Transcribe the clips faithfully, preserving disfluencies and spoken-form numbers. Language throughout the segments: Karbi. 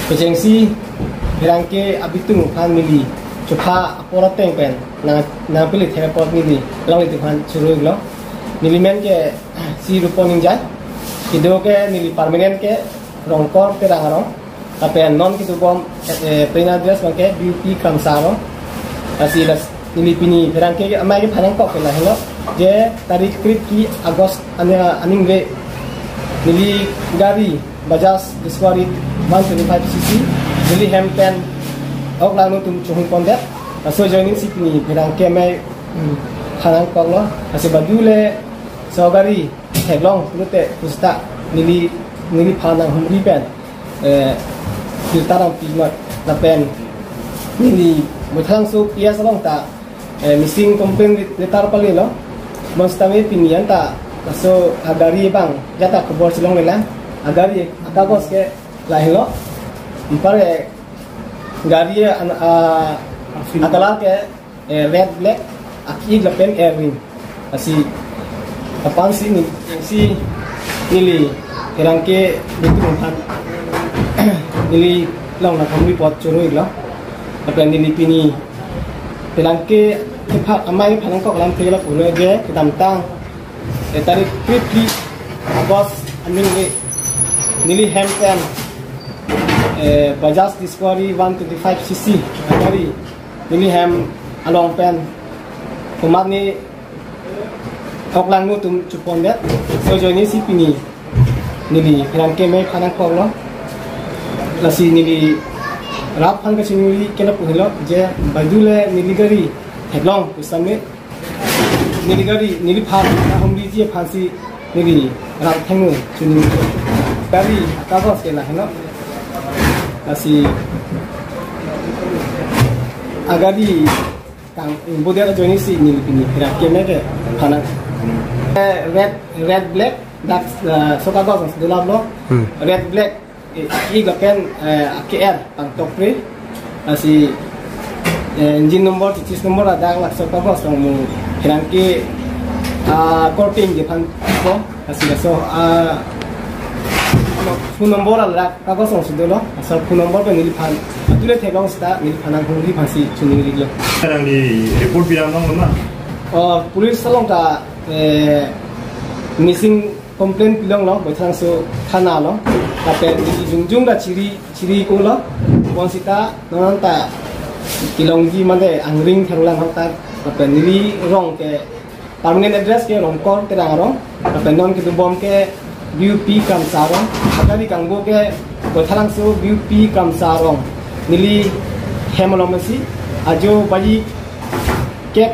Kechengsi pherangke abitung aphan neli chopha apor ateng pen nang nangpili thek apot neli longle atum aphan choro-iklo. Neli men ke si Rupon Ingjai. Kedo ke neli permanent ke Rongkor Terang arong. Lapen non ketubom, eh, permanent address abang ke B U P Kramsa arong. Lasi las neli pini pherangke amei kephan nangkok ke lahelo. Je tarik krip-phli August ane aningve neli gari Bajaj Discovery one twenty-five C C neli hem pen ok langno atum chohung pondet. Laso ajoinesi pini pherangke amei, hmm, phan nangkoklo. Lasi badule laso gari theklong pulote pusita neli, neliphan nanghumri pen, eh, filter nangpimat lapen neli Baithalangso P S along ta, eh, missing complaint letter palelo. Bonsitame pini anta laso agari abang jata khobor chelonglelang. Agari akagos ke lahelo. Anpar, eh, gari an, ah, a-color ke, eh, red black, aki lapen air ring. Lasi aphansi neli, si neli pherangke abitung aphan neli longle nanghumri apot choro-iklo. Lapen neli pini pherangke kepha amei kephan nangkok alam theklong pulo je kedamtang, eh, tarik krip-phli August aningve neli hem pen, eh, Bajaj Discovery one twenty-five C C gari neli hem along pen komatne ok langno atum chopondet. Laso ajoinesi pini neli pherangke amei phan nangkoklo. Lasi neli rat aphan kachiningri ke lapu helo je badule neli gari theklong pusitame neli gari neliphan nanghumriji aphansi neli rat athengno chiningri. Gari akagos ke lahelo. Lasi agari kangbodet ajoinesi neli pini pherangke amei kephan nang, eh, red, red black, dak, eh, laso kagos dulap lo. Hmm. Red black, eh, ik lapen, eh, K R pangtokpre. Lasi, eh, engine number, chassis number ladak laso kagos along mo pherangke, ah, korte ingjephan ko. Lasi laso, ah, phone number ladak kagos alongsi dolo. Laso phone number pen neliphan, ah, tule theklong seta neliphan nanghumri aphansi chiningrilo. Nangli report pidamlonglo ma? Oh, police along ta, eh, missing complaint pilonglo, Baithalangso thana along. Lapen neli jongjong ta chiri, chiri-iklo. Bonsita non anta kelongji mate angring theklong ahut ta. Lapen neli rong ke permanent address ke Rongkor Terang arong. Lapen non ketubom ke B U P Kramsa arong. Agari kangbo ke Baithalangso B U P Kramsa arong. Neli hem along masi ajo baji kep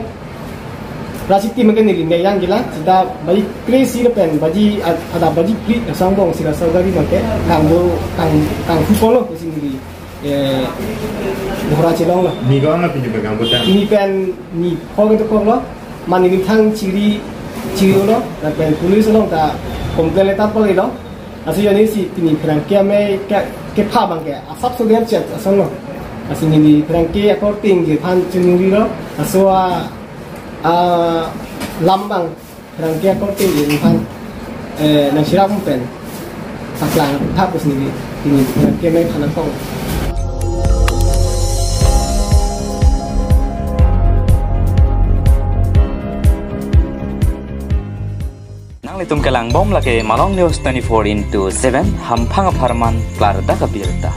ra siti mate neli meyang gila, seta baji kre-isi lapen baji ad-, adap baji phli asongbong si laso gari abang ke kangbo kang, kanghu ponlo pusi neli, eh, bohra chelonglo. Ni ko-an aphi ni pegang botang? Ni pen ni pho kedo koklo, mane neli thang chiri, chiri-iklo, lapen police along ta complaint letter palelo. Laso ajoinesi pini pherangke amei ke, kepha abang ke asapso der chet asonlo. Lasi neli pherangke akorte ingjephan chiningrilo. Laso a, a, alam abang pherangke akorte ingjephan, eh, nangcherap pen paklang tha pusi neli pini pherangke amei phan nangkok. Nanglitum kelangbom lake Malong News twenty-four into seven, hamphang apharman klardak abirta.